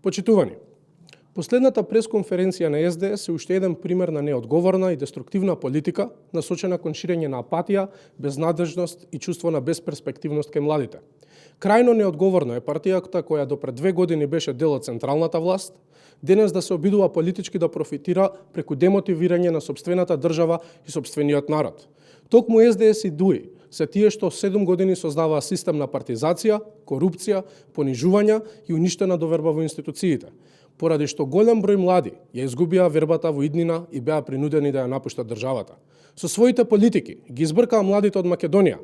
Почитувани, последната пресконференција на СДС е уште еден пример на неодговорна и деструктивна политика, насочена кон ширење на апатија, безнадежност и чувство на безперспективност кај младите. Крајно неодговорно е партијата која до пред 2 години беше дел од централната власт, денес да се обидува политички да профитира преку демотивирање на сопствената држава и сопствениот народ. Токму СДС и ДУИ се тие што 7 години создаваа систем на партизација, корупција, понижување и уништена доверба во институциите, поради што голем број млади ја изгубија вербата во иднина и беа принудени да ја напуштат државата. Со своите политики ги избркаа младите од Македонија,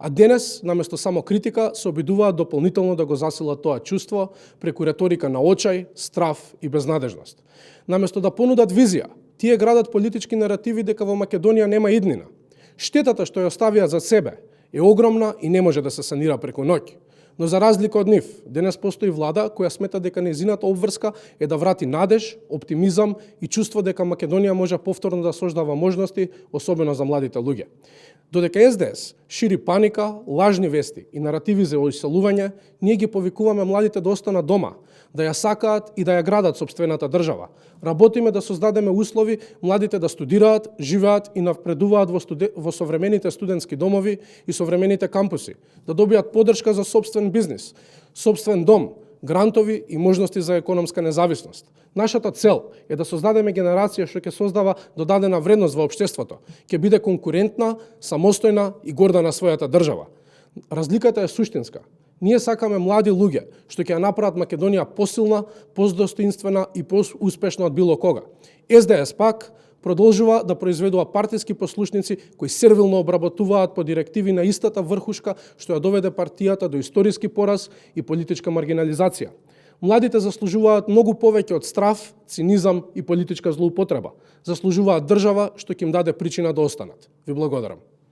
а денес, наместо само критика, се обидуваат дополнително да го засилат тоа чувство преку реторика на очај, страф и безнадежност. Наместо да понудат визија, тие градат политички наративи дека во Македонија нема иднина. Штетата што ја оставија за себе е огромна и не може да се санира преку ноќ. Но за разлика од нив, денес постои влада која смета дека нејзината обврска е да врати надеж, оптимизам и чувство дека Македонија може повторно да создава можности, особено за младите луѓе. Додека СДС шири паника, лажни вести и наративи за иселување, ние ги повикуваме младите да останат дома, да ја сакаат и да ја градат сопствената држава. Работиме да создадеме услови младите да студираат, живеат и напредуваат во современите студентски домови и современите кампуси, да добијат поддршка за сопствен бизнис, сопствен дом, грантови и можности за економска независност. Нашата цел е да создадеме генерација што ќе создава додадена вредност во општеството, ќе биде конкурентна, самостојна и горда на својата држава. Разликата е суштинска. Ние сакаме млади луѓе што ќе ја направат Македонија посилна, подостоинствена и поуспешна од било кога. СДС пак продолжува да произведува партиски послушници кои сервилно обработуваат по директиви на истата врхушка што ја доведе партијата до историски пораз и политичка маргинализација. Младите заслужуваат многу повеќе од страф, цинизам и политичка злоупотреба. Заслужуваат држава што ќе им даде причина да останат. Ви благодарам.